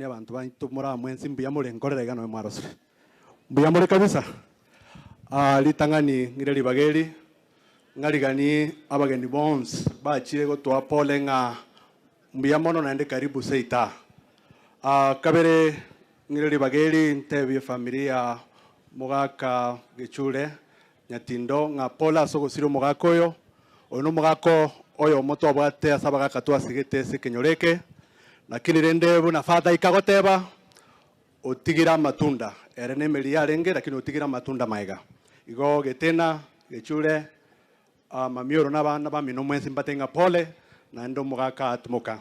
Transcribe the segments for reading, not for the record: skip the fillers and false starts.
Ngokwania abanto baito more amo ense mbuya more nkorera iga noe mwarosire. Mbuya more kabisa. Ah, ritang'ani ng'ire ribaga eri, ng'ariganie abageni bonsi bachire gotoa pole ng'a mbuya mono naende karibu seito aa. Ah, kabere ng'ire ribaga eri ntebie efamiri ya mogaka Gechure Nyatindo ng'a pole ase ogosiria omogaka oyo. Oyo nomogaka oyomo twabwate ase abagaka twasigete ase ekenyoro eke, lakini rende buna Father ika agoteba, otigire amatunda, ere nemeri yarenge lakini otigire amatunda maega. Igo getena, gechure, mamioro na abana bamino mwensi mbate ng'a pole, naende omogaka atimoka.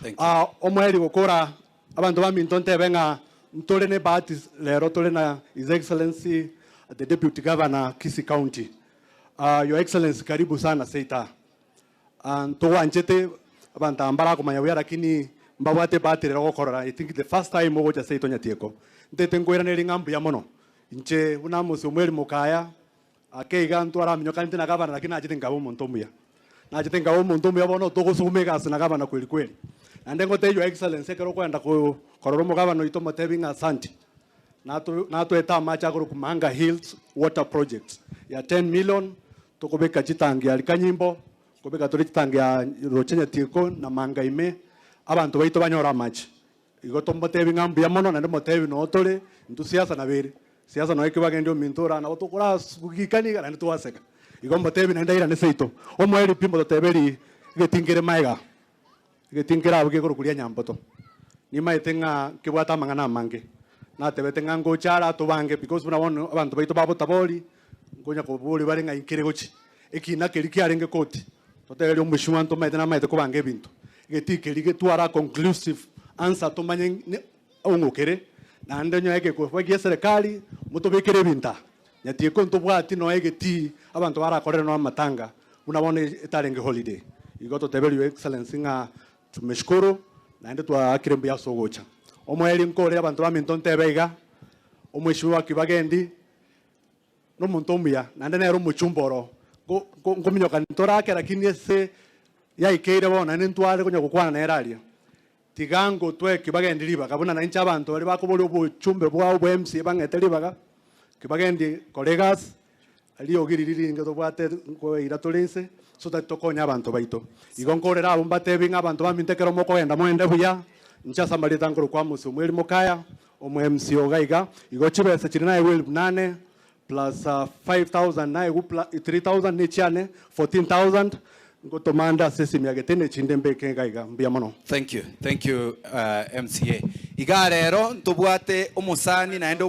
Thank you. Omoerio gokora abanto baminto ntebe ng'a ntore ne bahati rero tore na His Excellency the Deputy Governor Kisii County. Your Excellency karibu sana seito aa. Ntogwanchete abanto aba mbarakomanya buya lakini mbabwate ebahati rero gokorora I think the first time ogocha seito Nyatieko. Ntete nkoiranerie ng'a mbuya mono. Inche buna Amos Omweri Mokaya ake iga ntwaraminyokanete na gavana lakini nachete nkaba omonto omuya. Nachete nkaba omonto omuya bono togosuguma egasi na gavana kweri kweri. Naende ngotebie Your Excellency ekero okoenda korora omogavana oito omotebi ng'a asanti. Natoete amache akorokwa Manga Hills Water Project ya 10 million tokobeka chitangi aria Kanyimbo, nkobeka tore chitangi aa roche Nyatieko na Manga ime, abanto baito banyore amache. Igo tomotebi ng'a mbuya mono naende motebi noo tore, intwe siasa nabo ere. Siasa noe ekibagendi ominto ore aa nabo tokorasugikani iga naende twaseka. Igo motebi naende airane seito. Omoerio pi mototeberi egetingere maega. Egetii nkerabwo gekorokwa ria nyamboto. Nimaete ng'a nkebwate amang'ana amange. Natebete ng'a ngocha are atobange because buna bono abanto baito ba botabori, nkonya koboria bare ng'a inkere gochia. Ekina keria kiarenge koti, toteberie omweshimiwa ntomaete namaete kobanga ebinto. Egetii keria getware a conclusive answer tomanye ne ong'o kere, naende onye egekoba gia eserekari, motobekere ebinto aa. Nyatieko ntobwati nonya egetii abanto barakorere nonya amatanga buna bono etarenge holiday. Igo toteberie Your Excellency ng'a tumeshukuru naende twaakire mbuya ase ogocha. Omoerio nkore abanto baminto ntebe iga, omweshimiwa Kibagendi nomonto omuya naende nere omochumba oro nkominyoka ntorake lakini ase yaikeire bono naende ntware konya gokwana nere aria. Tiga ngotwe kibagendi ribaga buna nainche abanto baria bakoboria obochumbe bwao bwa MCA bang'ete ribaga, kibagendi kora egasi, riogi riria ringe tobwate nkoira tore inse so that tokonye abanto baito. Igo nkorera abwo mbatebi ng'a abanto baminto ekero mokogenda moende buya, inche ase amarieta nkorokwa Amos Omweri Mokaya, omo MCA iga iga, igo chibesa chiria naegwe elfu nane plus 5000 naegwe plus 3000 ne chiane 14000 ngotoma ande ase esimi ya gete ne chinde mbeke iga iga. Mbuya mono. Thank you, thank you uh, MCA. Iga rero ntobwate omosani naende.